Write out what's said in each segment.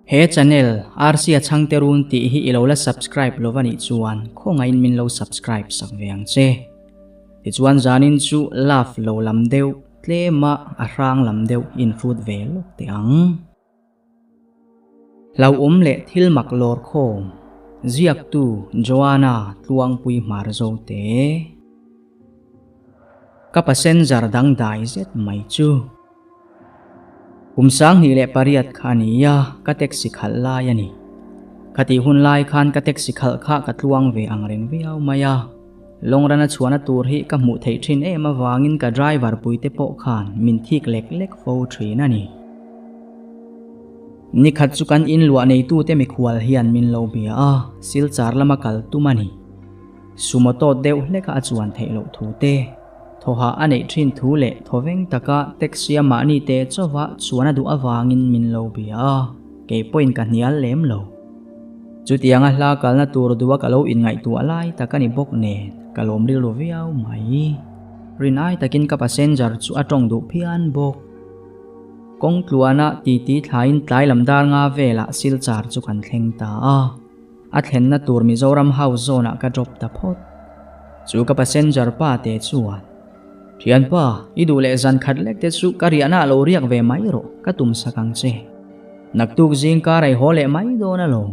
He channel Rc-a chhangte run tih hi i lo la subscribe lo va nih chuan khawngaihin min lo subscribe sak ve ang che. Tichuan zanin chu love lo lam deuh tlema a hrang lam deuh inhrut ve lawk teh ang. Hlauhawm leh thil mak lawr khawm ziaktu Joanna Tluangpui Hmar Zote. Ka passenger dangdai zet mai chu. Kum 2008 kha a ni a, ka taxi khalh lai a ni. Khatih hun lai khan ka taxi khalh kha ka tluang ve ang reng viau mai a. Longrana chhuahna tur hi ka hmuh theih thin em avangin ka driver puite pawh khan min thik lek lek fo thin a ni. Nikhat chu kan inluah neitute mikhual hian min lo bia a, Silchar lama kal tum a ni. Sumo tawt deuh hleka a chuan theih loh thu te, thawhah a neih thin thu leh thawveng taka taxi a mahni te chauva chuan a duh avangin min lo bia a, kei pawhin ka hnial lem lo. Chutianga hla kalna tur duha ka lo inngaihtuah lai tak a ni bawk nen ka lawm rilru viau mai. Rin ai takin ka passenger chu a tawng duh phian bawk. Kawng tluana titi thlaiin tlai lam dar nga velah Silchar chu kan thleng ta a. A thlenna tur Mizoram House zawnah ka drop ta phawt. Chu ka passenger pa te chuan, Thianpa, i duh leh zan khat lek te chu ka riahna ah lo riak ve mai rawh, ka tum sak ang che. Naktuk zing kar ei haw leh mai dawn alawm.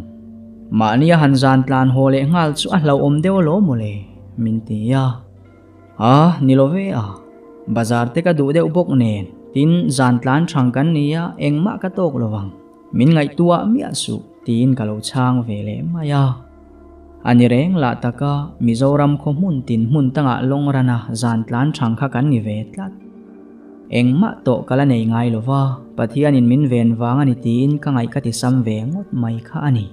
Mahni a han zan tlan haw leh nghal chu a hlauhawm deuh alawm mawle, min ti a. A, ni lo ve a. Bazar te ka duh deuh bawk nen, tin zan tlan thang kan ni a, engmah ka tawk lo vang. Min ngaihtuah miah suh tiin ka lo chhang ve leh mai a. A ni reng lah taka Mizoram khaw hmun tin hmun tangah lawng rana zan tlan thang kha kan ni ve tlat. Engmah tawh ka la nei ngai lo va, Pathianin min ven vang a ni tiin ka ngaih ka ti sam ve ngawt mai kha a ni.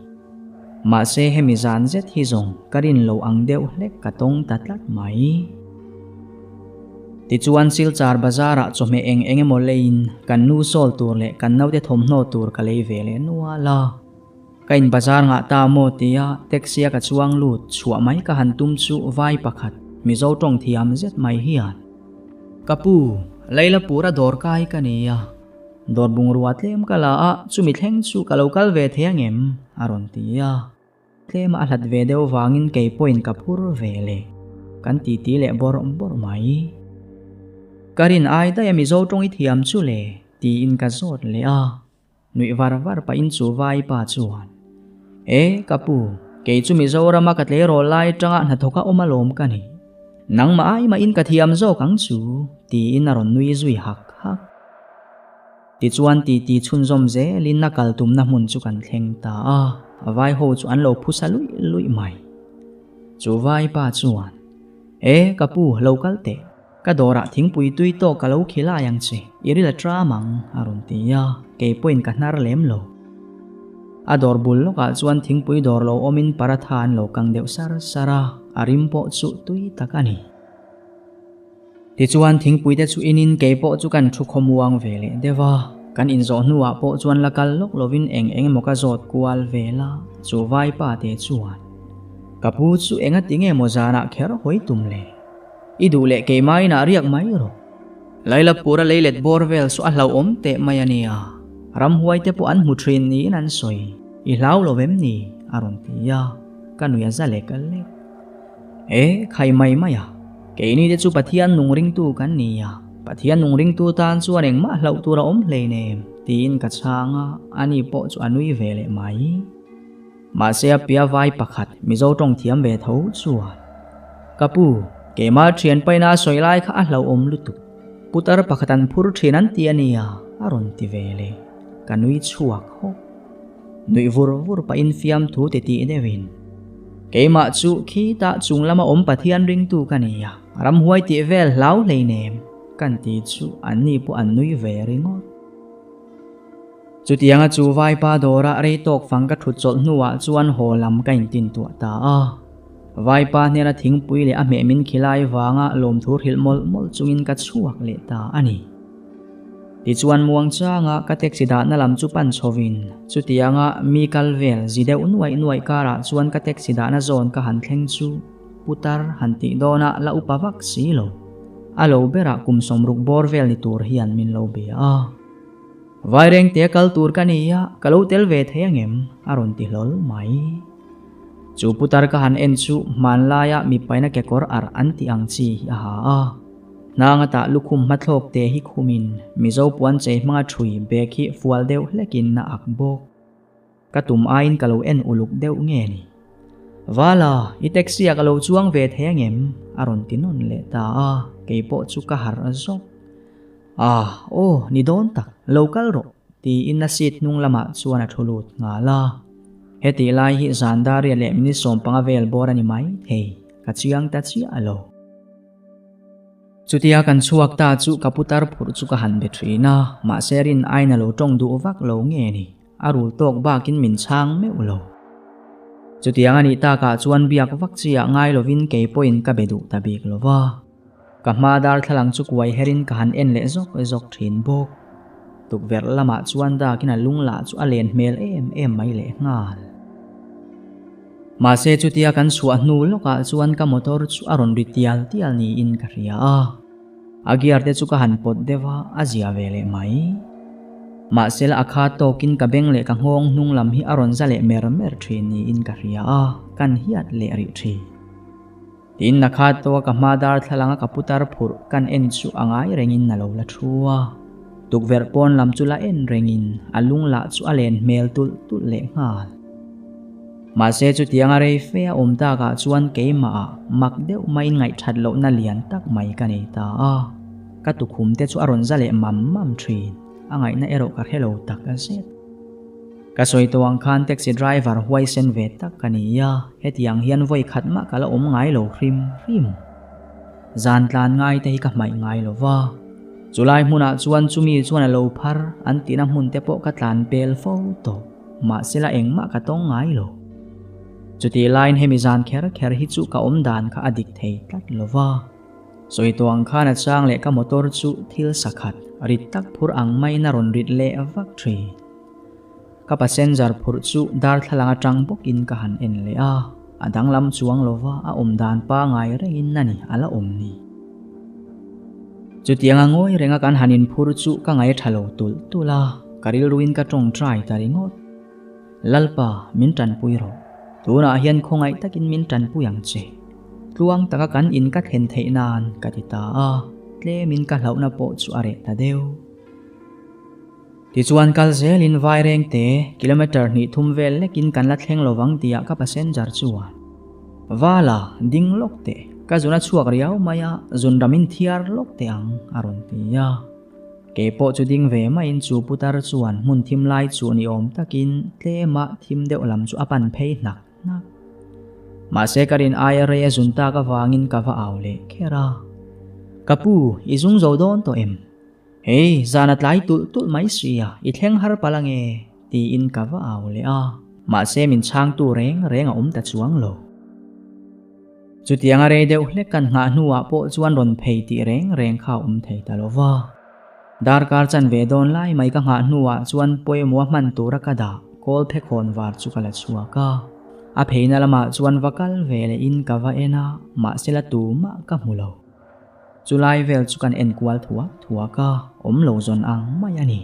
Mahse hemi zan zet hi zawng ka rin lo ang deuh hlek ka tawng ta tlat mai. Tichuan Silchar bazar-ah chawhmeh eng eng emaw leiin kan nu sawl tur leh kan naute thawmhnaw tur ka lei ve leh nual a. Ka in bazar ngah ta maw tia taxi-a ka chuang lut chhuah mai ka han tum chu vai pakhat Mizo tawng thiam zet mai hian, Ka pu, Lailapura dawr kai ka ni a, dawr bungrua tlem ka la a, chumi thleng chu ka lo kal ve thei angem? a rawn ti a. Tlema a hlat ve deuh vangin kei pawhin ka phur ve le. Kan titi leh bawrh bawrh mai. Ka rin ai daih a Mizo tawng i thiam chu le, tiin ka zawt leh a. Nuih var var pahin chu vai pa chuan, E, ka pu, kei chu Mizorama ka tleirawl lai atanga hnathawka awm alawm ka ni. Nangmah ai mahin ka thiam zawk ang chu, tiin a rawn nui zui hak hak. Tichuan titi chhunzawm zelin a kal tumna hmun chu kan thleng ta a, vai ho chu an lo phusa luih luih mai. Chu vai pa chuan, E, ka pu, lo kal teh. Ka dawrah thingpui tui tawk ka lo khilai ang che, i ril a tram ang, a rawn ti a, kei pawhin ka hnar lem lo. A dawr bul lawkah chuan thingpui dawr lo awmin paratha an lo kang deuh sar sar a, a rim pawh chu tui tak a ni. Tichuan thingpui te chu inin kei pawh chu kan thu khawmuang ve leh deuh a, kan inzawh hnuah pawh chuan la kal lawk lovin eng eng emaw ka zawt kual vel a, chu vaipa te chuan, Ka pu chu enga ti nge maw zanah kher hawi tum le? I duh leh keimah inah riak mai rawh. Lailapura leilet bawr vel chu a hlauhawm teh mai a nia, ramhuai te pawh an hmu thin niin an sawi, i hlau lo vem ni? a rawn ti a, ka nui a za lek lek. E, khai mai mai a, keini te chu Pathian nung ringtu kan ni a, Pathian nung ringtu tan chuan engmah hlauh tur a awm hleinem, tiin ka chhang a, ani pawh chu a nui ve leh mai. Mahse a pia vai pakhat Mizo tawng thiam ve tho chuan, Ka pu, keimah thian paina a sawi lai kha a hlauhawm lutuk, putar pakhat an phur thin an ti a nia, a rawn ti ve leh. Ka nui chhuak hawk. Nuih vur vur pahin fiamthu ti tih deuhin, Keimah chu khitah chung lama awm Pathian ringtu ka ni a, ramhuai tih vel hlau hleinem, kan ti chu anni pawh an nui ve ringawt. Chutianga chu vaipa dawrah rei tawk fang ka thut chawlh hnuah chuan haw lam ka intintuah ta a. Vaipa hnena thingpui leh a hmeh min khilai vanga lawmthu hrilh mawlh mawlh chungin ka chhuak leh ta a ni. Tichuan muangchanga ka taxi dahna lam chu pan chhovin chutianga mi kal vel zi deuh nuaih nuaih karah chuan ka taxi dahna zawn ka han thleng chu putar han tih dawnah la upa vak si lo. A lo berah kum 60 bawr vel ni tur hian min lo bia a. Vairengte kal tur ka ni a, ka lo tel ve thei angem? a rawn ti hlawl mai. Chu putar ka han en chu hmanlaia mipaina kekawr arh an tih ang chi hi a ha a. Hnanga tah lukhum hmathlawk te hi khumin Mizo puan chei hmanga ṭhui bag hi fual deuh hlekin a ak bawk. Ka tum aiin ka lo en uluk deuh nge ni? Vala, i taxi ah ka lo chuang ve thei angem? a rawn ti nawn leh ta a, keipawh chu ka harh zawk. Ah, aw, ni dawn tak, lo kal rawh, tiin a seat hnung lamah chuan a thu lut nghal a. Hetih lai hi Zandaria leh minute 15 vel bawr a ni mai thei, ka chiang ta chiah lo. Chutia kan chhuak ta chu ka putar phurh chu ka han be thin a, mahse rin aiin a lo tawng duh vak lo nge ni, a rul tawk bakin min chhang meuh lo. Chutiang a nih takah chuan biak vak chiah ngai lovin kei pawhin ka be duh ta bik lo va. Ka hma darthlalang chu kuai herin ka han en leh zawk zawk thin bawk. Tukverh lamah chuan dakin a lung lah chu a len hmel em em mai lehnghal. Mahse chutia kan chhuah hnu lawkah chuan ka motor chu a rawn ri tial tial niin ka hria a. A gear te chu ka han pawt deuh a, a zia ve leh mai. Mahse la a kha tawkin ka beng leh ka nghawng hnung lam hi a rawn za leh mer mer thin niin ka hria a, kan hiat leh rih thin. Tin na kha tawka ka hma darthlalang a ka putar phurh kan en chu a ngai rengin a lo la thu a. Tukverh pawn lam chu la en rengin a lung lah chu a len hmel tulh tulh leh nghal. Mahse chutianga rei fe a awm takah chuan keimah ah mak deuh maiin ngaihthat lohna lian tak mai ka nei ta a. Ka tukhum te chu a rawn za leh mam mam thin, a ngaihna erawh ka hre lo tak zet. Ka sawi tawh ang khan taxi driver huaisen ve tak ka ni a, hetiang hian vawi khat mah ka la awm ngai lo hrim hrim. Zan tlan ngai te hi ka hmaih ngai lo va. Chulai hmunah chuan chumi chuan a lo phar an tihna hmun te pawh ka tlan pel fo tawh, mahsela engmah ka tawng ngai lo. Chutih laiin hemi zan kher kher hi chu ka awm dan kha a dik thei tlat lo va. Sawi tawh ang khan a chang leh ka motor chu thil sakhat rit tak phur ang maiin a rawn rit leh vak thin. Ka passenger phurh chu darthlalang atang bawkin ka han en leh a, a danglam chuang lova a awm dan pangai rengin a ni a la awm ni. Chutianga ngawi renga kan han inphur chu ka ngaih tha lo tulh tulh a, ka rilruin ka tawngtai ta ringawt. Lalpa, min tanpui rawh. Tunah hian khawngaih takin min tanpui ang che. Tluang taka kan in ka thlen theih nan ka ti ta a, tlemin ka hlauhna pawh chu a reh ta deuh. Tichuan kal zelin Vairengte kilometre hnih thum vel lekin kan la thleng lovang tihah ka passenger chuan Vala, ding lawk teh, ka zun a chhuak riau mai a, zun ramin thiar lawk teh ang a rawn ti a. Kei pawh chu ding ve maiin chu putar chuan hmun thim lai chu ni awm takin tlema thim deuh lam chu a pan phei hnak hnak. Mahse ka rin aia rei a zun tak avangin ka va au leh kher a. Ka pu, i zung zo dawn tawh em? Hei, zan a tlai tulh tulh mai si a, i thleng har palh ange, tiin ka va au leh a. Mahse min chhangtu reng reng a awm ta chuang lo. Chutianga rei deuh hlek kan nghah hnuah pawh chuan rawn phei tih reng reng kha a awm thei ta lo va. Darkar chan ve dawn lai mai ka nghah hnuah chuan pawimawha hman tura ka dah kawl phekhawn var chu ka la chhuak a. A pheina lamah chuan va kal ve lehin ka va en a, mahse la tumah ka hmu lo. Chulai vel chu kan enkual thuak thuak a, awm lo zawn ang mai a ni.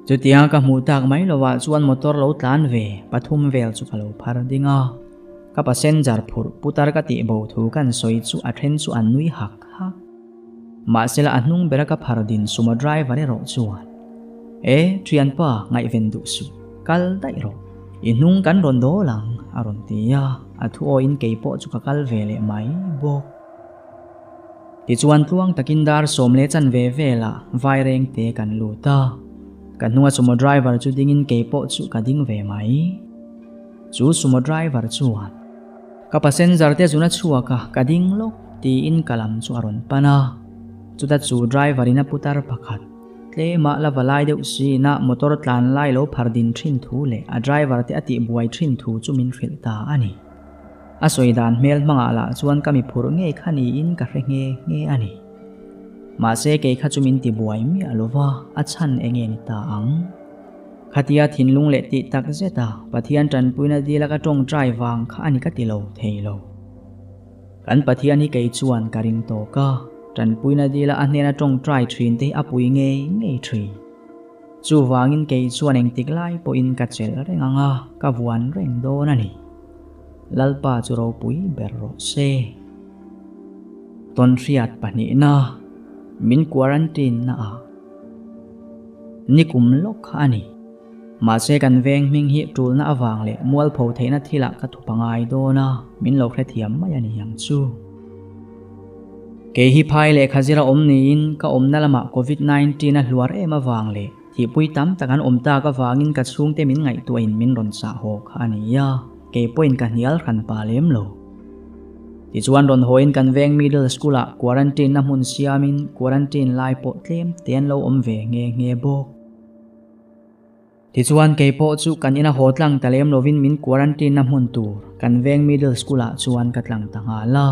Chutianga ka hmuh tak mai lovah chuan motor lo tlan ve pathum vel chu ka lo phar ding a. Ka passenger phurh putar ka tih bo thu kan sawi chu a then chu an nui hak hak. Mahsela a hnung bera ka phar din sumo driver erawh chuan, E, thianpa ngaihven duh suh, kal daih rawh. I hnung kan rawn dawl ang, a rawn ti a, a thu awiin kei pawh chu ka kal ve leh mai bawk. Tichuan tluang takin dar sawm leh chan ve velah vaireng te kan lut a, ka hnunga sumo driver chu dingin kei pawh chu ka ding ve mai. Chu sumo driver chuan, Ka passenger te zuna chhuak a, ka ding lawk, tiin ka lam chu a rawn pan a. Chuta chu driver in a putar pakhat. Tlemah la va lai deuh siin a motor tlan lai lo phar din thin thu leh a driver te a tih buai thin thu chu min hrilh ta a ni. A sawi dan hmel hmangah lah chuan ka mi phurh ngei kha niin ka hre nghe nghe a ni. Mahse kei kha chu min ti buai miah lo va, a chhan eng nge ni ta ang? Khatia thinlung leh tih tak zet a Pathian tanpuina dila ka tawngtai vang kha a ni ka ti lo thei lo. Kan Pathian hi kei chuan ka ring tawk a, tanpuina dila a hnena tawngtai thin te hi a pui ngei ngei thin. Chuvangin kei chuan engtik lai pawhin ka chelh reng ang a, ka vuan reng dawn a ni. Lalpa chu ropui ber rawh se. Tawnhriat pahnihna, min quarantine na ah nikum lawk kha a ni. Mahse kan veng hming hi tulna avang leh mualpho theihna thilah ka thu pangai dawn a, min lo hrethiam mai a ni ang chu. Kei hi phai lehkha zira awm niin ka awmna lamah Covid 19 a hluar em avang leh thihpui tam tak an awm tak avangin ka chhungte min ngaihtuahin min rawn chah haw kha a ni a, kei pawhin ka hnial hran pah lem lo. Tichuan rawn hawiin kan veng middle school ah quarantine na hmun siamin quarantine lai pawh tlem te an lo awm ve nghe nghe bawk. Tichuan kei pawh chu kan ina haw tlang ta lem lovin min quarantine na hmun tur kan veng middle school ah chuan ka tlang ta nghal a,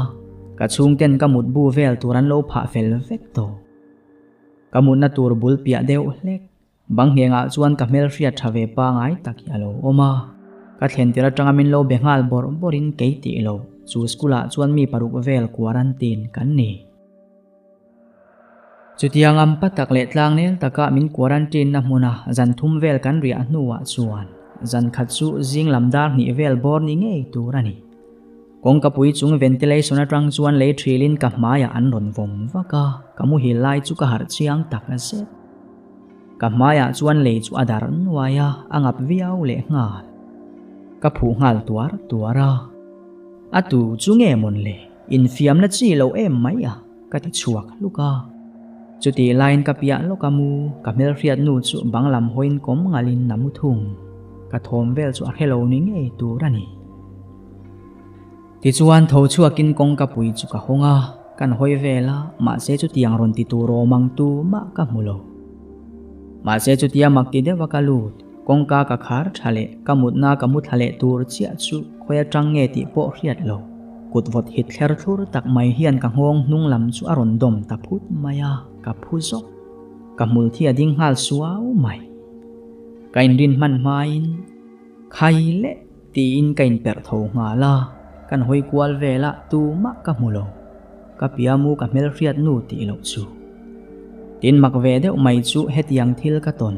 ka chhungten ka mutbu vel tur an lo phah fel vek tawh. Ka mutna tur bul piah deuh hlek bang nghengah chuan ka hmelhriat tha ve pangai tak hi a lo awm a, ka thlen tir atanga min lo be nghal bawrh bawrhin kei tih lo chu school ah chuan mi paruk vel quarantine kan ni. Chutiang ang pa tak leh tlangnel taka min quarantine na hmuna zan thum vel kan riah hnuah chuan zan khat chu zing lam dar hnih vel bawr ni ngei tur a ni. Kawngka pui chung ventilation atang chuan lei thrilin ka hmaiah an rawn vawm vak a, ka muhil lai chu ka harh chiang tak zet. Ka hmaiah chuan lei chu a dar nuai a, a ngap viau leh nghal. Ka phuh nghal tuar tuar a. A tu chu nge mawn le? Infiamna chi lo em mai a, ka ti chhuak hluk a. Chutih laiin ka piah lawk a mu, ka hmelhriat nu chu bang lam hawiin kawm ngalin a mu thung. Ka thawm vel chu a hre lo ni ngei tur a ni. Tichuan tho chhuakin kawngka pui chu ka hawng a, kan hawi vel a, mahse chutiang rawn ti tur awm ang tu mah ka hmu lo. Mahse chutia mak ti deuh a ka lut, kawngka ka khar tha leh ka mutna ka mu thla leh tur chiah chu khawi atang nge tih pawh hriat lo. Kut vawt hit thler thlur tak mai hian ka nghawng hnung lam chu a rawn dawm ta phut mai a, ka phu zawk. Ka hmul thi a ding nghal suau mai. Ka inrin hman hmain, Khai leh! tiin ka inperh tho nghal a, kan hawi kual vel a tumah ka hmu lo. Ka piamu ka hmelhriat nu tih loh chu. Tin mak ve deuh mai chu hetiang thil ka tawn.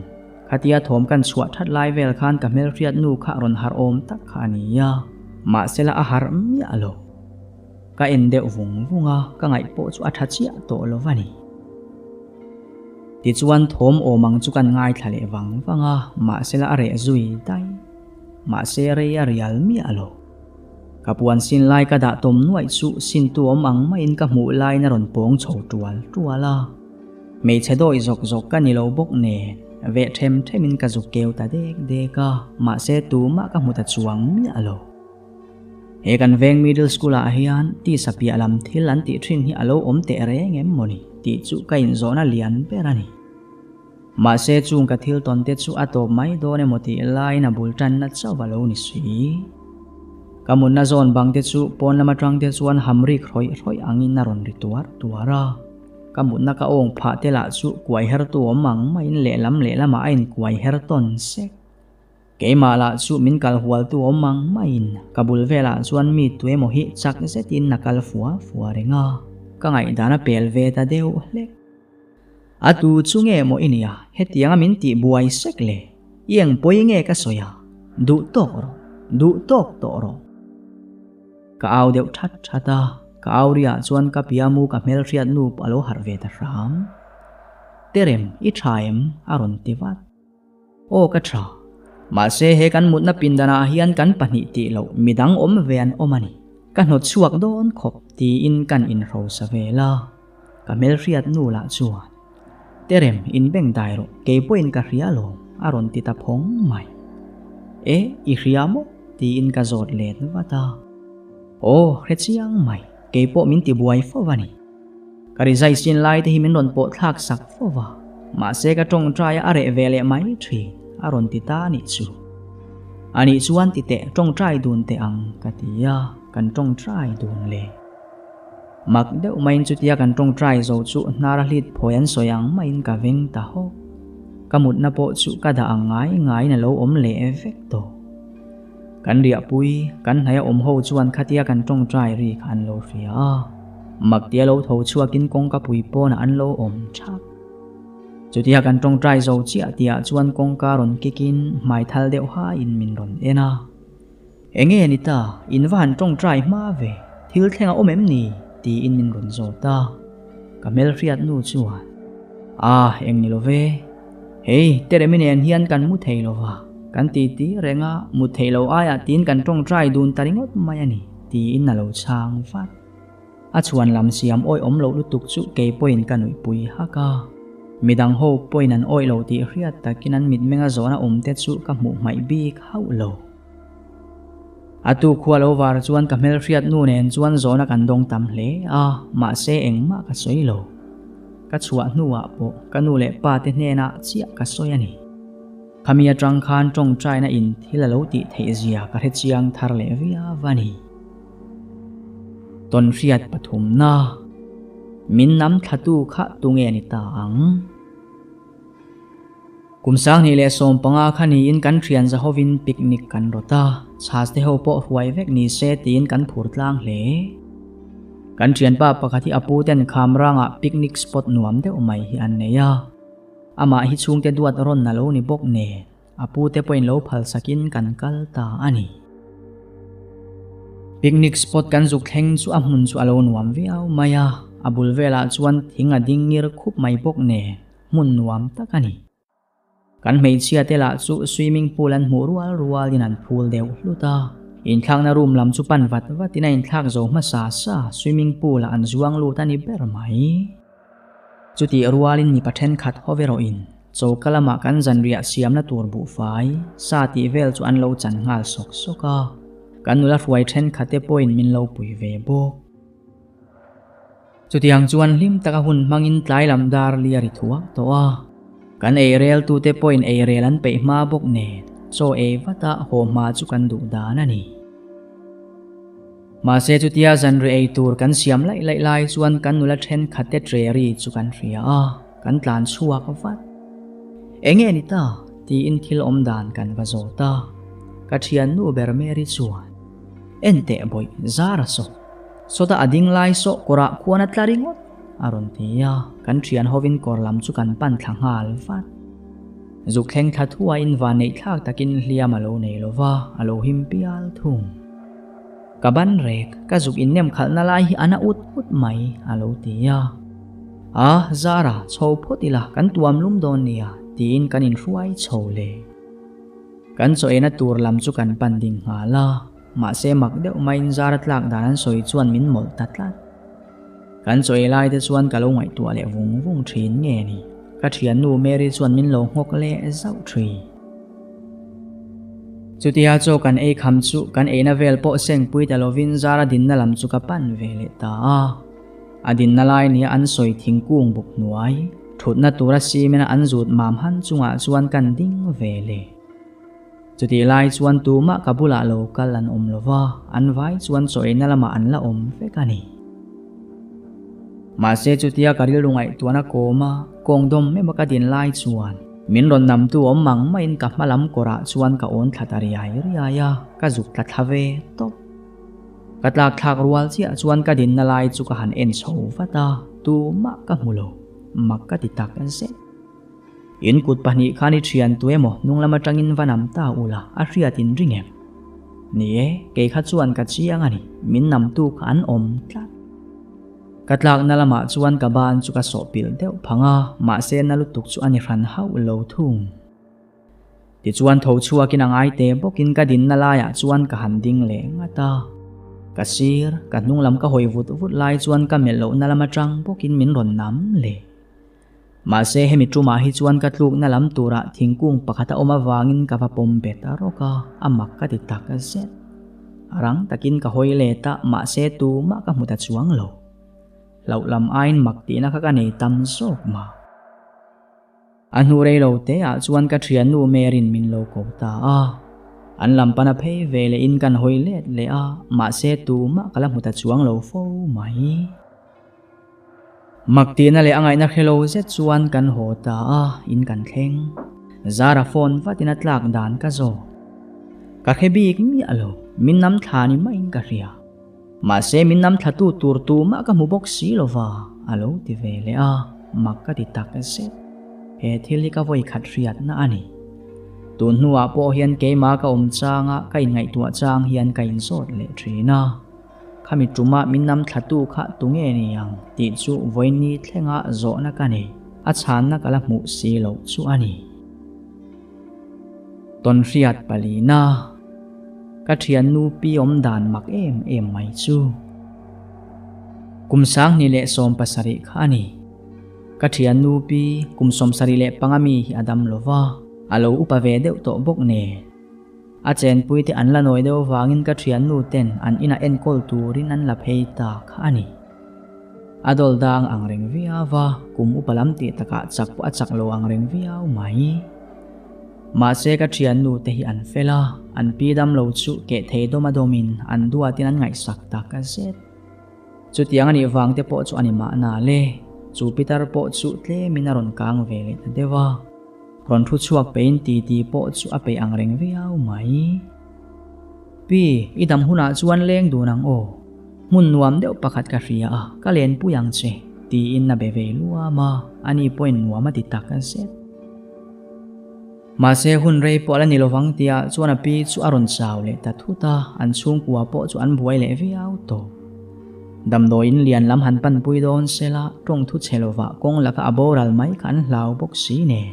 Khatia thawm kan chhuah that lai vel khan ka hmelhriat nu kha rawn harh awm tak kha a ni a, mahsela a harh miah lo. Ka en deuh vung vung a, ka ngaih pawh chu a tha chiah tawh lo va ni. Tichuan thawm awm ang chu kan ngaithla leh vang vang a, mahsela a reh zui daih. Mahse rei a rial miah lo. Ka puan sin lai ka dah tawm nuaih chu sintu awm ang maiin ka hmuh laiin a rawn pawng chho tual tual a. Hmeichhe dawi zawk zawk ka ni lo bawk nen, veh them themin ka zuk keu ta dek dek a, mahse tumah ka hmu ta chuang miah lo. He kan veng middle school ah hian tisa piah lam thil an tih thin hi a lo awm teh reng em mawni tih chu ka inzawhna lian ber a ni. Mahse chung ka thil tawn te chu a tawp mai dawn emaw tih laiin a bul tanna chauh a lo ni si. Ka mutna zawn bang te chu pawn lam atang te chuan hamrik hrawih hrawih angin a rawn ri tuar tuar a. Ka mutna ka awng phah te lah chu kuai her tu awm ang maiin lehlam lehlamah a inkuai her tawn sek. Keimah lah chu min kal hualtu awm ang maiin ka bul velah chuan mi tuemaw hi chak zetin a kal fua fua reng a, ka ngaihdan a pel ve ta deuh hlek. A tu chu nge maw i nia, hetianga min tih buai sek le, i eng pawi nge ka sawi a, duh tawk rawh, duh tawk tawh rawh. Ka au deuh that that a, ka au riah chuan ka piamu ka hmelhriat nu a lo harh ve ta hram. Terem, i tha em? a rawn ti vat. Aw ka tha. Mahse he kan mutna pindanah hian kan pahnih tih loh midang awm ve an awm a ni. Ka hnawt chhuak dawn khawp tiin kan inhrosa vel a. Ka hmelhriat nu lah chuan, Terem, inbeng dai rawh, kei pawhin ka hria alawm, a rawn ti ta phawng mai. E, i hria maw? tiin ka zawt let vat a. Aw, hre chiang mai, kei pawh min ti buai fo a ni. Ka rizai sin lai te hi min rawn pawh thlak sak fo va, mahse ka tawngtai a reh ve leh mai thin, a rawn ti ta anih chu. Anih chuan ti teh tawngtai dun teh ang ka ti a, kan tawngtai dun le. Mak deuh maiin chutia kan tawngtai zo chu hnar a hlit phawi an sawi ang maiin ka veng ta hawk. Ka mutna pawh chu ka dah ang ngai ngaiin a lo awm leh vek tawh. Kan riahpui, kan hnaia awm ho chuan khatia kan tawngtai ri kha an lo hria a. Maktia lo tho chhuakin kawngka pui pawnah an lo awm thap. Chutia kan tawngtai zo chiah tihah chuan kawngka rawn kikin hmai thal deuh haiin min rawn en a. Enge ni ta, in va han tawngtai hma ve, thil thleng a awm em ni? tiin min rawn zawt a. Ka hmelhriat nu chuan, Ah, eng ni lo ve. Hei, Teremi nen hian kan mu thei lo va, kan titi reng a, mut theih lo aiah tiin kan tawngtai dun ta ringawt mai a ni, tiin a lo chhang vat. A chhuan lam siam awih awm loh lutuk chu kei pawhin ka nuihpui hak a. Midang ho pawhin an awih lo tih hriat takin an mitmenga zawhna awm te chu ka hmuh hmaih bik hauh lo. A tu khua lo var chuan ka hmelhriat nu nen chuan zawhna kan dawng tam hle a, mahse engmah ka sawi lo. Ka chhuah hnuah pawh ka nu leh pa te hnenah chiah ka sawi a ni. Khami atang khan tawngtaina in thil a lo tih theih zia ka hrechiang thar leh viau a ni. Tawnhriat pathumna, Min nam thlatu kha tunge ni ta ang? Kum 2015 kha niin kan thian zahovin picnic kan rawt a, chhas te ho pawh hruai vek ni se tiin kan phur tlang hle. Kan thianpa pakhat hi a pu ten Khamrangah picnic spot nuam deuh mai hi an nei a, amah hi chhungte duat rawn a lo ni bawk nen. A pu te pawhin lo phal sakin kan kal ta a ni. Picnic spot kan zuk thleng chu a hmun chu a lo nuam viau mai a, a bul velah chuan thing a ding ngir khup mai bawk nen hmun nuam tak a ni. Kan hmeichhia te lah chu swimming pool an hmuh rual rualin an phul deuh hlut a, inthlakna room lam chu pan vat vatin a inthlak zo hmasa sa swimming pool ah an zuang lut a ni ber mai. Chutih rualin mipa thenkhat ho erawhin choka lamah kan zanriah siamna tur buhfai, sa tih vel chu an lo chan nghal sawk sawk a, kan nula hruai thenkhatte pawhin min lo pui ve bawk. Chutiang chuan hlim taka hun hmangin tlai lam dar li a ri thuak tawh a, kan eireltute pawhin eirel an peih hma bawk nen chaw ei vata haw hma chu kan duh dan a ni. Mahse chutia zanri ei tur kan siam laih laih lai chuan kan nula thenkhat te tre ri chu kan hria a, kan tlan chhuak vat. Enge ni ta? tiin thil awm dan kan va zawt a. Ka thiannu ber Mary chuan, Enteh bawih, zara saw. Sawta a ding lai saw kawrah khuan a tla ringawt, a rawn ti a, kan thian hovin kawr lam chu kan pan thla nghal vat. Zuk thleng thla thuaiin vanneih thlak takin hliam a lo nei lova, a lo him pial thung. Ka ban rek, ka zuk innem khalhna lai hi a na ut ut mai, a lo ti a. A, Zara, chho phawt ila, kan tuam lum dawn nia, tiin kan inhruai chho le. Kan chaw eina tur lam chu kan pan ding nghal a, mahse mak deuh maiin Zara tlak dan an sawi chuan min mawlh ta tlat. Kan chaw ei lai te chuan ka lo ngaihtuah leh vung vung thin nge ni, ka thiannu Mary chuan min lo nghawk leh zauh thin. Chutia chaw kan ei kham chu kan eina vel pawh sengpui ta lovin Zara dinna lam chu ka pan ve leh ta a. A dinna lai nia an sawi thingkung buk hnuai, thutna tura cement a an zut mam han chungah chuan kan ding ve leh. Chutih lai chuan tumah ka bulah lo kal an awm lo va, an vai chuan chaw eina lamah an la awm vek a ni. Mahse chutia ka rilru ngaihtuahna kawma kawng dawm ema ka din lai chuan min rawn namtu awm mang maiin ka hma lam kawrah chuan ka awn thla ta riai riai a, ka zuk tla thla ve tawp. Ka tlak thlak rual chiah chuan ka dinna lai chu ka han en chho vat a, tumah ka hmu lo, mak ka ti tak zet. In kut pahnih khan i thian tu emaw hnung lam atangin va nam ta ula a hriat in ring em? Ni e, kei kha chuan ka chiang a ni, min namtu kha an awm tlat. Ka tlakna lamah chuan ka ban chu ka sawh pilh deuh phang a, mahse na lutuk chu a ni hran hauh lo thung. Tichuan tho chhuakin a ngai te bawkin ka dinna laiah chuan ka han ding leh ngat a. Ka sir, ka hnung lam ka hawi vut vut lai chuan ka melh lohna lam atang bawkin min rawn nam leh. Mahse hemi tumah hi chuan ka tlukna lam turah thingkung pakhat a awm avangin ka va pawm bet a rawk a, a mak ka ti tak zet. A rang takin ka hawi let a, mahse tumah ka hmu ta chuang lo. Hlauh lam aiin mak tihna kha ka nei tam zawk mah. A hnu rei lo te ah chuan ka thiannu Mary'n min lo ko ta a. An lam pana phei ve leh in kan hawi let leh a, mahse tumah ka la hmu ta chuang lo fo mai. Mak tihna leh a ngaihna hre lo zet chuan kan haw ta a, in kan thleng. Zara phone vatin a tlak dan ka zawk. Ka hre bik miah lo, min nam thla ni maiin ka hria. Mahse min nam thlatu tur tumah ka hmu bawk si lova, a lo ti ve leh a, mak ka ti tak zet. He thil hi ka vawi khat hriatna a ni. Tun hnuah pawh hian keimah ka awm changa ka inngaihtuah chang hian ka inzawt leh thin a. Khami tuma min nam thlatu kha tunge ni ang tih chu vawiin thlenga zawhna ka nei. A chhanna ka la hmuh si loh chu a ni. Tawnhriat palina, Ka thiannu pi awm dan mak em em mai chu. Kum 2017 kha a ni. Ka thiannu pi kum 75 mi hi a dam lo va, a lo upa ve deuh tawh bawk nen. A chenpuite an la nawi deuh vangin ka thiannu ten an inah enkawl turin an la phei ta kha a ni. A dawl dang ang reng viau va, kum upa lam tih takah chak pawh a chak lo ang reng viau mai. Mahse ka thiannu te hi an fel a, an pi dam lo chu keh thei dawm a dawmin an duatin an ngaihsak tak a zet. Chutiang a nih vang te pawh chu a ni mahna le, chu pitar pawh chu tlemin a rawn kang ve leh ta deuh a. Rawn thu chhuak peiin titi pawh chu a peih ang reng viau mai. Pi, i dam hunah chuan leng dun ang aw. Hmun nuam deuh pakhat ka hria a, ka lenpui ang che, tiin a be ve luam a, ani pawhin nuam a ti tak zet. Mahse hun rei pawh a la ni lovang tia chuan a pi chu a rawn chau leh ta thut a, an chhungkua pawh chu an buai leh viau tawh. Damdawiin lian lam han panpui dawn sela tawng thu chhe lovah kawng laka a boral mai kha an hlau bawk si nen.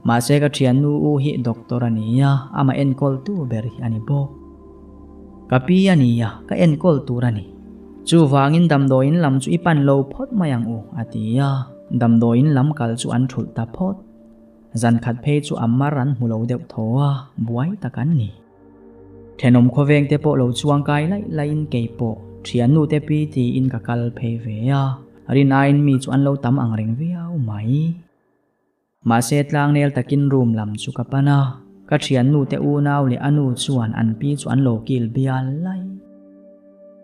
Mahse ka thiannu u hi doctor a ni a, amah enkawltu ber hi a ni bawk. Ka pi a ni a, ka enkawl tur a ni. Chuvangin damdawiin lam chu i pan lo phawt mai ang u, a ti a, damdawiin lam kal chu an thulh ta phawt. Zan khat phei chu a mar an hmu lo deuh thaw a, buai tak an ni. Thenawm khawveng te pawh lo chuang kai laih laihin kei pawh thiannu te pi tiin ka kal phei ve a, rin aiin mi chu an lo tam ang reng viau mai. Mahse tlangnel takin room lam chu ka pan a, ka thiannu te unau leh a nu chuan an pi chu an lo kil bial lai.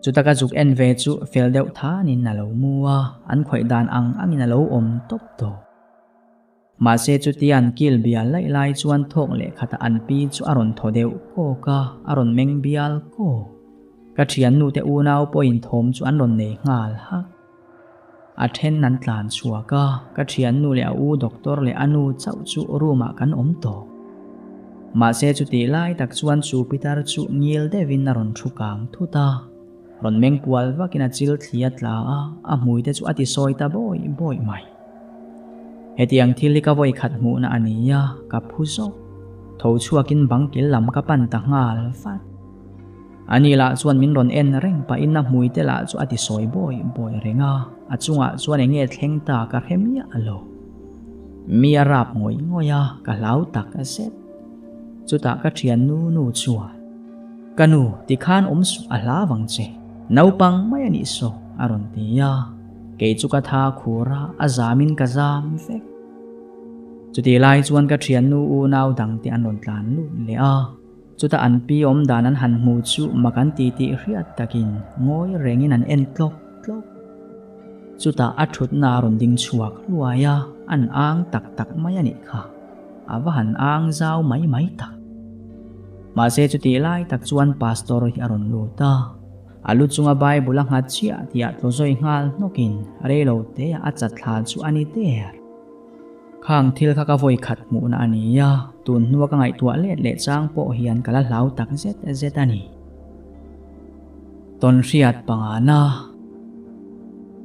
Chuta ka zuk en ve chu fel deuh thanin a lo mu a, an khawih dan ang angin a lo awm tawp tawh. Mahse chutia an kil bial laih lai chuan thawk leh khatah an pi chu a rawn thaw deuh kawk a, a rawn meng bial kawk. Ka thiannu te unau pawhin thawm chu an rawn nei nghal hak. A then an tlan chhuak a, ka thiannu leh a u doctor leh a nu chauh chu room ah kan awm tawh. Mahse chutih lai tak chuan chu pitar chu ngil deuhin a rawn thu kang thut a, rawn meng pual vakin a chil thli a tla a, a hmui te chu a ti sawi ta bawih bawih mai. Hetiang thil hi ka vawi khat hmuhna a ni a, ka phu zawk. Tho chhuakin bang kil lam ka pan ta nghal vat. Ani lah chuan min rawn en reng pahin a hmui te lah chu a ti sawi bawi bawi reng a, a chungah chuan eng nge thleng ta ka hre miah lo. Mi a rap ngawih ngawih a, ka hlau tak zet. Chutah ka thian nu nu chuan, Ka nu, tikhan awm suh a hla vang che, naupang mai a nih saw, a rawn ti a. Kei chu ka tha khur a, a zamin ka zam vek. Chutih lai chuan ka thian nu unau dangte an rawn tlan lut leh a. Chuta an pi awm dan an han hmu chu mak an ti tih hriat takin ngawi rengin an en tlawk tlawk. Chutah a thutna a rawn ding chhuak hluai a, an ang tak tak mai a nih kha. A va han ang zau mai mai tak. Mahse chutih lai tak chuan Pastor hi a rawn lut a. A lu chunga Bible a nghat chiah tih ah tlaw zawi nghal hnawkin reilo te a chat thla chu a ni der. Khang thil kha ka vawi khat hmuhna a ni a, tun hnua ka ngaihtuah let leh chang pawh hian ka la hlau tak zet zet a ni. Tawnhriat pangana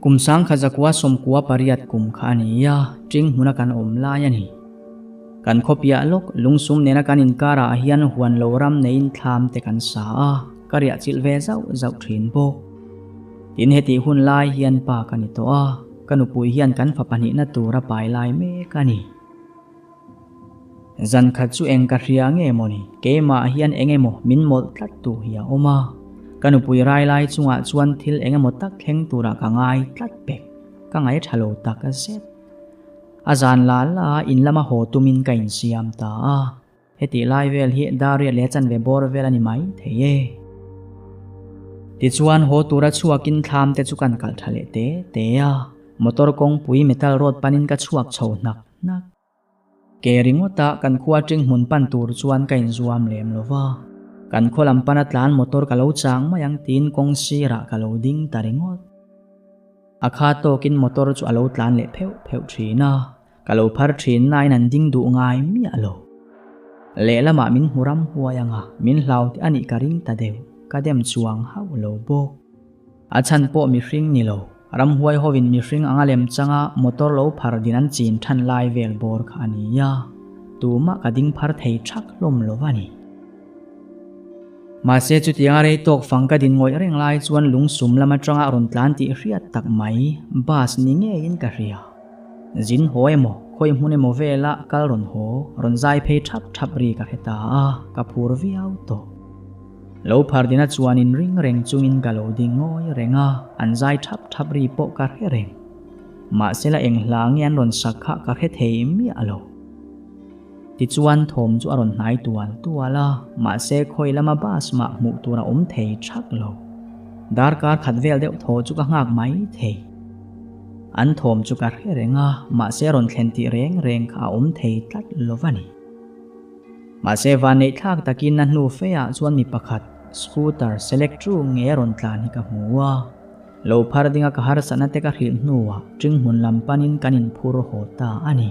Kum 1998 kum kha a ni a, ṭing hmuna kan awm lai a ni. Kan khawpiah lawk lungsum nena kan inkarah hian huan lo ram neiin thlam te kan sa a, ka riah chilh ve zauh zauh ṭhin bawk. Tin hetih hun lai hian pa ka ni tawh a. Ka nupui hian kan fa pahnihna tur a pai lai mek a ni. Zan khat chu eng ka hria nge maw ni, keimah hian eng emaw min mawlh tlat tu hi a awm a. Ka nupui rai lai chungah chuan thil eng emaw tak thleng turah ka ngai tlat pek, ka ngaih tha lo tak zet. A zan la la a in lama haw tumin ka insiam ta a. Hetih lai vel hi Daria leh chanve bawr vel a ni mai thei e. Tichuan haw tura chhuakin thlam te chu kan kalh tha leh te te a, motor kawngpui metal road panin ka chhuak chho hnak hnak. Ke ringawta kan khua ṭing hmun pan tur chuan ka inzuam lem lo va, kan khaw lam pana tlan motor ka lo chang mai ang tiin kawng sirah ka lo ding ta ringawt. A kha tawkin motor chu a lo tlan leh pheuh pheuh thin a. Ka lo phar thin nain an ding duh ngai miah lo. Lehlamah min hmu ram huai anga min hlau te a nih ka ring ta deuh, ka dem chuang hauh lo bawk. A chhan pawh mihring ni lo, ramhuai hovin mihring anga lem changa motor lo phar din an chin than lai vel bawr kha a ni a, tumah ka ding phar thei thak hlawm lo a ni. Mahse chutianga rei tawk fang ka din ngawih reng lai chuan lungsum lam atanga rawn tlan tih hriat tak mai bus ni ngeiin ka hria. Zin haw emaw, khawi hmun emaw vela kal rawn haw, rawn zai phei thap thap ri ka hre ta a, ka phur viau tawh. Lo phar dina chuan in ring reng chungin ka lo ding ngawi reng a, an zai thap thap ri pawh ka hre reng. Mahse la eng hla nge an rawn sak kha ka hre thei miah lo. Tichuan thawm chu a rawn hnai tual tual a, mahse khawi lama bus mah hmuh tur a awm thei thak lo. Darkar khat vel deuh thaw chu ka nghak mai thei. An thawm chu ka hre reng a, mahse rawn thlen tih reng reng kha a awm thei tlat lo va ni. Mahse vanneih thlak takin a hnu feah chuan mi pakhat scooter select chu nge rawn tlan hi ka hmu a. Lo phar dinga ka harsatna te ka hrilh hnuah Ṭinghmun lam panin kan inphur haw ta a ni.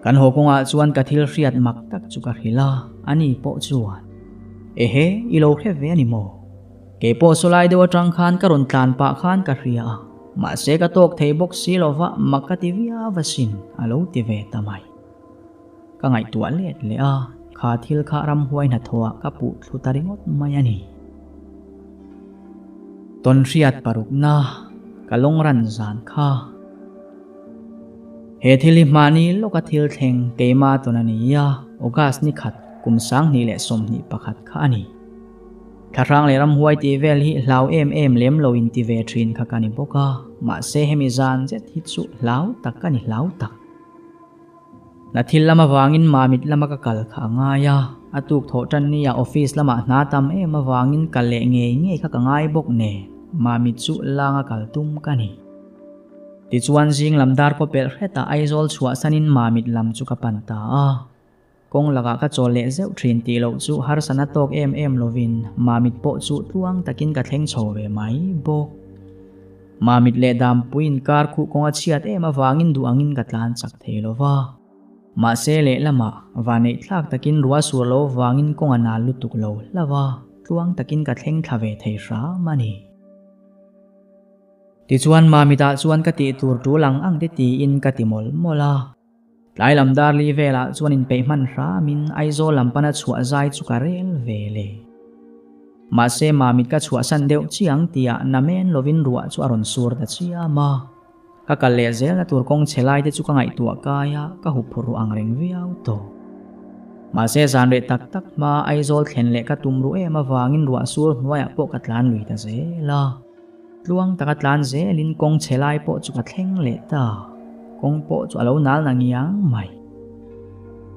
Kan haw kawngah chuan ka thil hriat mak tak chu ka hrilh a, ani pawh chuan, Ehe, i lo hre ve a ni maw? Kei pawh sawlai deuh aṭang khan ka rawn tlan pah khan ka hria a, mahse ka tawk thei bawk si lova mak ka ti viau asin, a lo ti ve ta mai. Ka ngaihtuah let leh a, kha thil kha ramhuai hnathawhah ka puh thlu ta ringawt mai a ni. Tawnhriat parukna ka lawngran zan kha. He thil hi hmahni lawka thil thleng keima tawn a ni a, August ni khat kum 2021 kha a ni. Thlahrang leh ramhuai tih vel hi hlau em em lem lo in ti ve thin kha ka ni bawk a, mahse hemi zan zet hi chu hlau tak ka ni hlau tak. Na thil lam avangin Mamit lama ka kal kha a ngai a, a tuk thawh tan nia office lamah hna tam em avangin kal leh ngei ngei kha ka ngai bawk nen Mamit chu langa kal tum ka ni. Tichuan zing lam dar kaw pelh hretah Aizawl chhuahsanin Mamit lam chu ka pan ta a. Kawng lakah ka chawl leh zeuh thin tih loh chu harsana tawk em em lovin Mamit pawh chu tluang takin ka thleng chho ve mai bawk. Mamit leh Dampui inkar khuh kawng a chhiat em avangin duh angin ka tlan chak thei lo va. Mahse lehlamah vaneih thlak takin ruah sur lo vangin kawng a nal lutuk lo hlauh a, tluang takin ka thleng thla ve thei hram a ni. Tichuan Mamitah chuan ka tih tur tul ang ang te tiin ka ti mawlh mawlh a. Tlai lam dar li velah chuan inpeih hman hramin Aizawl lam pana chhuah zai chu ka rel ve le. Mahse Mamit ka chhuahsan deuh chiang tiah namen lovin ruah chu a rawn sur ta chiam a. Ka kal leh zelna tur kawng chhe lai te chu ka ngaihtuah kai a, ka huphurh ruh ang reng viau tawh. Mahse zan reh tak tak hma Aizawl thlen leh ka tum ruh em avangin ruah sur hnuaiah pawh ka tlan lui ta zel a. Tluang taka tlan zelin kawng chhe lai pawh chu ka thleng leh ta. Kawng pawh chu a lo nal na ngiang mai.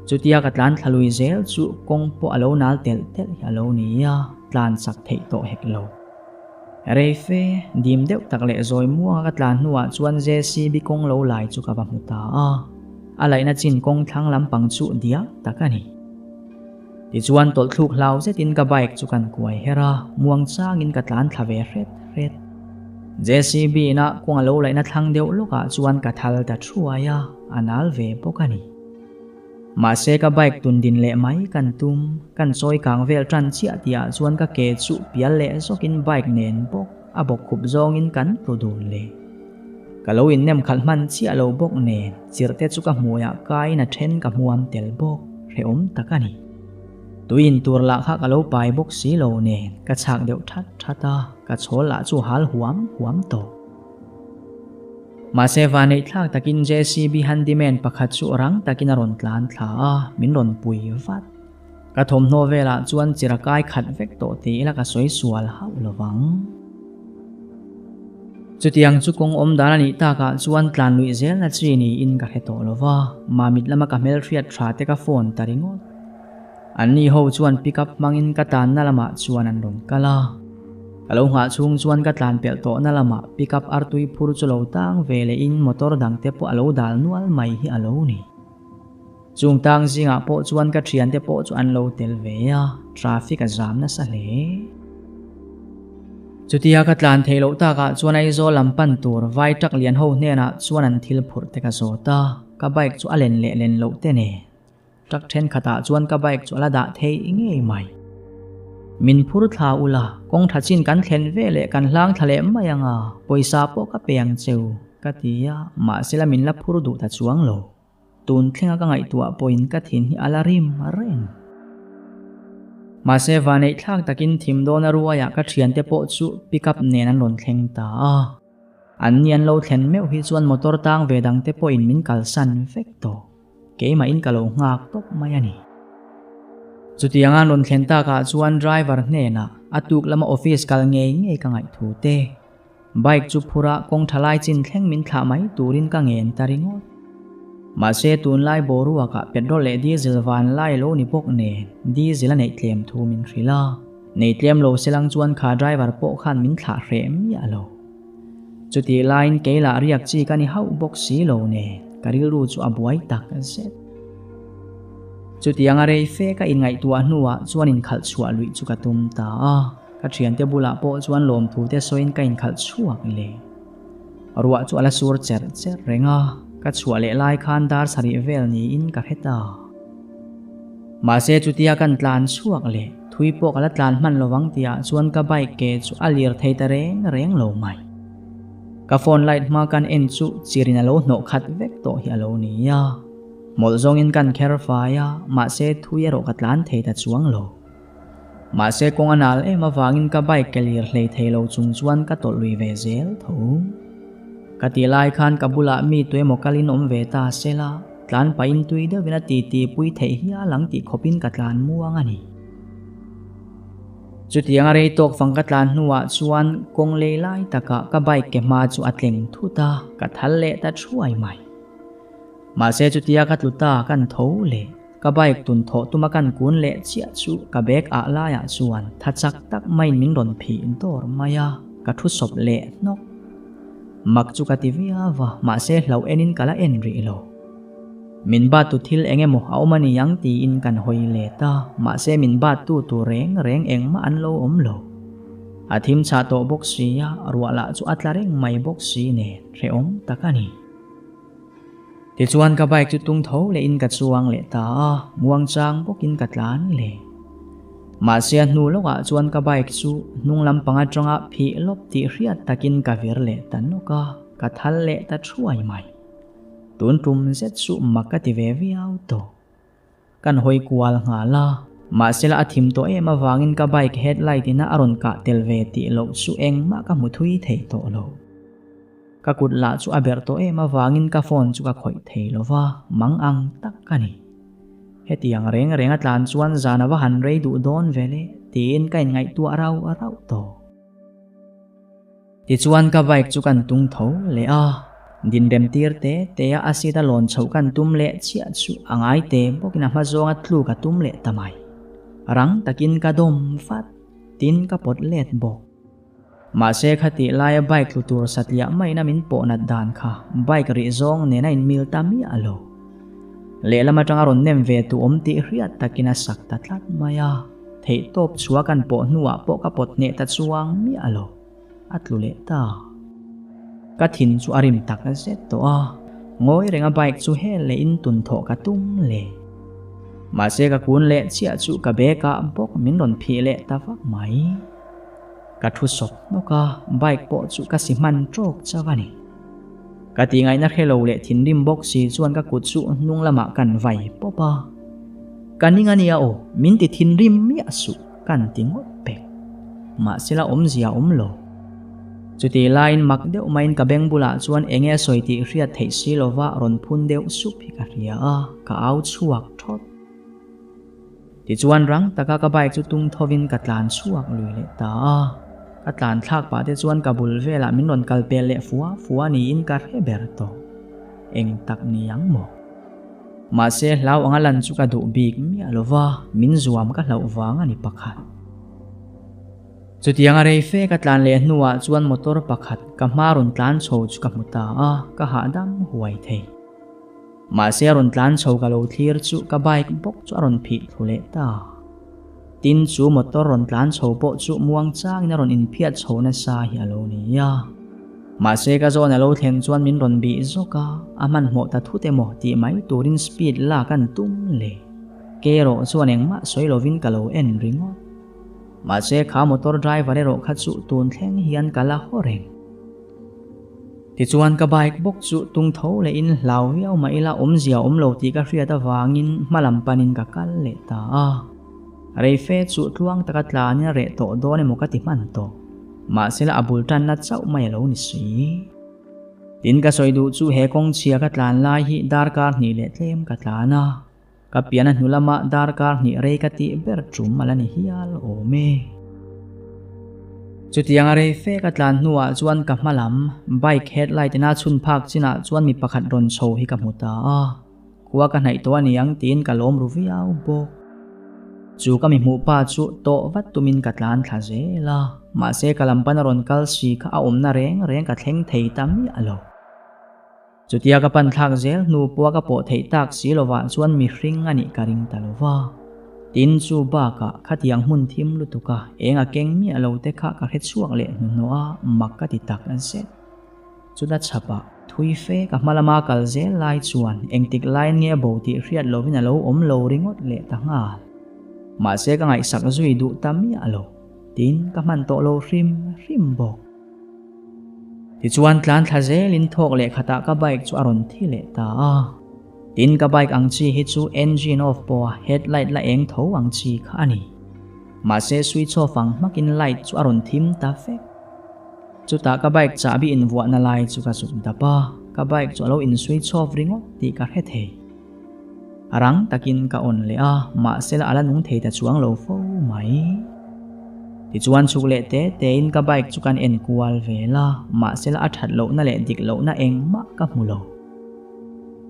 Chutia ka tlan thla lui zel chu kawng pawh a lo nal telh telh hi a lo ni a, tlan chak theih tawh hek lo. Reife, dim deuh tak leh zawi muanga ka tlan hnuah chuan JCB kawng lo lai chu ka va hmu ta a. A laihna chin kawng thlang lampang chu diak tak a ni. Tichuan tawlhthluk hlau zetin ka bike chu kan kuai her a, muang changin ka tlan thla ve hret hret. JCB ina kawng a lo laihna thlang deuh lawkah chuan ka thal ta thuai a, a nal ve bawk a ni. Mahse ka bike tun din leh mai kan tum, kan chawi kang vel tan chiah tihah chuan ka ke chu pial leh zawkin bike nen bawk a bawkkhup zawngin kan tlu dun leh. Ka lo innem khalh hman chiah lo bawk nen, chirhte chu ka hmuiah kaiin a then ka hmuam tel bawk, hrehawm tak a ni. Tui in tur lah kha ka lo pai bawk si lo nen, ka chhak deuh that that a, ka chhawl lah chu hal huam huam tawh. Mahse vaneih thlak takin JCB handyman pakhat chu rang takin a rawn tlan thla a, min rawn pui vat. Ka thawmhnaw velah chuan chira kai khat vek tawh ti ila ka sawi sual hauh lo vang. Chutiang chu kawng awm dan a nih takah chuan tlan luih zelna chi niin ka hre tawh lo va, Mamit lama ka hmelhriat tha te ka phone ta ringawt. Anni ho chuan pick up hmangin ka tanna lamah chuan an rawn kal a. Ka lo nghah chhung chuan ka tlan pelh tawhna lamah pick up artui phur chu lo tang ve lehin motor dangte pawh a lo dal nual mai hi a lo ni. Chung tang zingah pawh chuan ka thiante pawh chu an lo tel ve a, traffic a zam nasa hle. Chutia ka tlan theih loh takah chuan Aizawl lam pan tur vai truck lian ho hnenah chuan an thil phurh te ka zawt a. ka bike chu a len leh len loh te nen. Truck thenkhatah chuan ka bike chu a la dah thei ngei mai. Min phur thla ula, kawng tha chin kan thlen ve leh kan hlang thla leh mai anga, pawisa pawh ka pe ang cheu, ka ti a, mahsela min la phur duh ta chuang lo. Tun thlenga ka ngaihtuah pawhin ka thin hi a la rim reng. Mahse vaneih thlak takin thim dawna ruaiah ka thiante pawh chu pickup nen an rawn thleng ta a. An ni an lo thlen meuh hi chuan motor tang ve dangte pawhin min kalsan vek tawh. Keimahin ka lo nghak tawp mai a ni. Chutianga an rawn thlen takah chuan driver hnenah a tuk lama office kal ngei ngei ka ngaih thu te, bike chu phura kawng tha lai chin thleng min thlah mai turin ka ngen ta ringawt. Mahse tunlai boruakah petrol leh diesel van lai lo ni bawk nen diesel a neih tlem thu min hrilh a, nei tlem lo selang chuan kha driver pawh khan min thlah hreh miah lo. Chutih laiin kei lah riak chi ka ni hauh bawk si lo nen ka rilru chu a buai tak zet. Chutianga rei fe ka inngaihtuah hnuah chuan inkhalh chhuah luih chu ka tum ta a, ka thiante bulah pawh chuan lawmthu te sawiin ka inkhalh chhuak leh. Ruah chu a la sur cherh cherh reng a, ka chhuah leh lai khan dar sarih vel niin ka hre ta. Mahse chutia kan tlan chhuak leh thui pawh ka la tlan hman lovang tihah chuan ka bike ke chu a lir thei ta reng reng lo mai. Ka phone light hma kan en chu chirin a lo hnawh khat vek tawh hi a lo ni a. Mawlh zawngin kan kher fai a, mahse thui erawh ka tlan thei ta chuang lo. Mahse kawng a nal em avangin ka bike ke lir hlei thei lo chung chuan ka tawlh lui ve zel tho. Ka tih lai khan ka bulah mi tuemaw kalin awm ve ta sela, tlan pahin tui deuhin a titi pui theih hial ang tih khawpin ka tlan muang a ni. Chutianga rei tawk fang ka tlan hnuah chuan kawng lei lai takah ka bike ke hma chu a tleng thut a, ka thal leh ta thuai mai. Mahse chutia ka tlu ta kan tho leh. Ka bike tun thawh tuma kan kun leh chiah chu ka bag ah laiah chuan tha chak tak maiin min rawn phih dawr mai a, ka thu sawp leh hnawk. Mak chu ka ti viau a, mahse hlauh enin ka la en rih lo. Min bat tu thil eng emaw a awm a ni ang tiin kan hawi let a, mahse min bat tu tur reng reng engmah an lo awm lo. A thim chhah tawh bawk si a, ruah lah chu a tla reng mai bawk si nen hrehawm tak a ni. Tichuan ka bike chu tung tho lehin ka chuang leh ta a, muangchang bawkin ka tlan leh. Mahse a hnu lawkah chuan ka bike chu hnung lampang atanga phih lawp tih hriat takin ka vir leh ta nawk a, ka thal leh ta thuai mai. Tun tum zet chu mak ka ti ve viau tawh. Kan hawi kual nghal a, mahsela a thim tawh em avangin ka bike headlight ina a rawn kah tel ve tih loh chu engmah ka hmu thui thei tawh lo. Ka kut lah chu a berh tawh em avangin ka phone chu ka khawih thei lo va, mang ang tak ka ni. Hetiang reng reng a tlan chuan zan a va han rei duh dawn ve le tiin ka inngaihtuah rauh rauh tawh. Tichuan ka bike chu kan tung tho leh a, dinrem tir te te a a seat a lawn chhoh kan tum leh chiah chu a ngai te bawkin a hma zawnga tluk a tum leh ta mai. Rang takin ka dawm vat, tin ka pawt let bawk. Mahse khatih laia bike tlu tur satliah maina min pawh nat dan kha bike rih zawng nena inmil ta miah lo. Lehlam atanga rawn nem ve tu awm tih hriat takin a sak ta tlat mai a. Theihtawp chhuah kan pawh hnuah pawh ka pawt hneh ta chuang miah lo. A tlu leh ta. Ka thin chu a rim tak zet tawh a, ngawi renga bike chu hel leh in tun thawh ka tum leh. Mahse ka kun leh chiah chu ka bag ah bawk min rawn phih leh ta vak mai. Ka thu sawp hnawk a, bike pawh chu ka si hman tawk chauh a ni. Ka tihngaihna hre lo leh thinrim bawk si chuan ka kut chu hnung lamah kan vai pawp a. Ka ning a nia aw, min ti thinrim miah suh kan ti ngawt pek. Mahsela awmzia a awm lo. Chutih laiin mak deuh maiin ka beng bulah chuan enge a sawi tih hriat theih si lova rawn phun deuh sup hi ka hria a, ka au chhuak thawt. Tichuan rang taka ka bike chu tung thovin ka tlan chhuak lui leh ta a, ka tlan thlak pah te chuan ka bul velah min rawn kal pel leh fua fua niin ka hre ber tawh. Eng tak ni ang maw? Mahse hlau anga lan chu ka duh bik miah lova, min zuam ka hlauh vang a ni pakhat. Chutianga rei fe ka tlan leh hnuah chuan motor pakhat ka hma rawn tlan chho chu ka hmu ta a, ka hahdam huai thei. Mahse a rawn tlan chho ka lo thlir chu ka bike bawk chu a rawn phih thlu leh ta. Tin chu motor rawn tlan chho pawh chu muang changin a rawn inphiat chho nasa hi a lo ni a. Mahse ka zawn a lo thlen chuan min rawn bih zawk a, a hmanhmawh ta thut emaw tih mai turin speed lak an tum le. Kei erawh chuan engmah sawi lovin ka lo en ringawt. Mahse kha motor driver erawh kha chu tun thleng hian ka la haw reng. Tichuan ka bike bawk chu tung tho lehin hlau viau mah ila awmzia awm lo tih ka hriat avangin hmalam panin ka kal leh ta a. Reife chu tluang taka tlanin a reh tawh dawn emaw ka ti hman tawh. Mahsela a bul tanna chauh mai a lo ni si. Tin ka sawi duh chu he kawngchhia ka tlan lai hi darkar hnih leh tlem ka tlan a. Ka pian a hnu lama darkar hnih rei ka tih ber tum a la ni hial awm e. Chutiang a rei fe ka tlan hnuah chuan ka hma lam bike headlight ina chhun phak chinah chuan mi pakhat rawn chho hi ka hmu ta a, khua ka hnaih tawh a ni ang tiin ka lawm ru viau bawk. Chu ka mi hmuh pa chu tawh vat tumin ka tlan thla zel a, mahse ka lam pana rawn kal si kha a awmna reng reng ka thleng thei ta miah lo. Chutia ka pan thlak zel hnu pawha ka pawh theih tak si lovah chuan mihring a nih ka ring ta lo va. Tin chu bakah khatiang hmun thim lutuk a eng a keng miah lo te kha ka hre chhuak leh hnuhnawh a, mak ka ti tak zet. Chuta chhapah thui fe ka hma lama kal zel lai chuan engtik laiin nge bo tih hriat lovin a lo awm lo ringawt leh ta nghal. Mahse ka ngaihsak zui duh ta miah lo. Tin ka hman tawh lo hrim hrim bawk. Tichuan tlan thla zelin thawk leh khatah ka bike chu a rawn thi leh ta a. Tin ka bike ang chi hi chu engine off pawha headlight la eng tho ang chi kha a ni. Mahse switch off ang hmakin light chu a rawn thim ta vek. Chutah ka bike chahbi invuahna lai chu ka zuk dap a, ka bike chu a lo in switch off ringawt tih ka hre thei. A rang takin ka on leh a, mahse la a la nung thei ta chuang lo fo mai. Tichuan chhuk leh te tein ka bike chu kan en kual vel a, mahse la a that lohna leh dik lohna engmah ka hmu lo.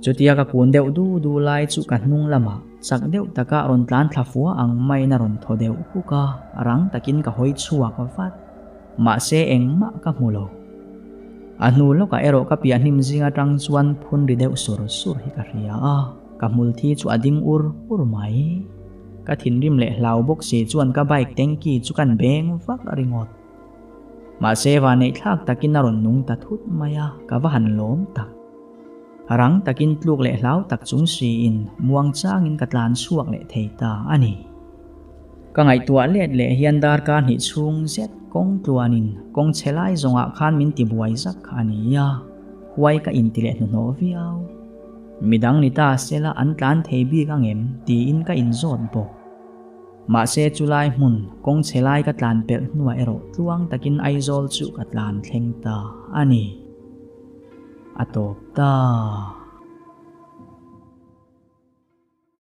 Chutia ka kun deuh du du lai chu ka hnung lamah chak deuh taka rawn tlan thla fua ang maiin a rawn thaw deuh huk a, rang takin ka hawi chhuak vat. Mahse engmah ka hmu lo. A hnu lawkah erawh ka piah hnim zing atang chuan phun ri deuh sur sur hi ka hria a, ka hmul thi chu a ding ur ur mai. Ka thinrim leh hlau bawk si chuan ka bike tanky chu kan beng vak ringawt. Mahse vaneih thlak takin a rawn nung ta thut mai a, ka va han lawm tak. Rang takin tluk leh hlau tak chung siin muang changin ka tlan chhuak leh thei ta a ni. Ka ngaihtuah let leh hian darkar hnih chhung zet kawng tluanin kawng chhe lai zawngah khan min ti buai zak kha a ni a, huai ka inti leh hnuhnawh viau. Midang ni ta sela an tlan thei bik ang em tiin ka inzawt bawk. Mahse chulai hmun kawng chhe lai ka tlan pelh hnuah erawh tluang takin Aizawl chu ka tlan thleng ta a ni. A tawp ta.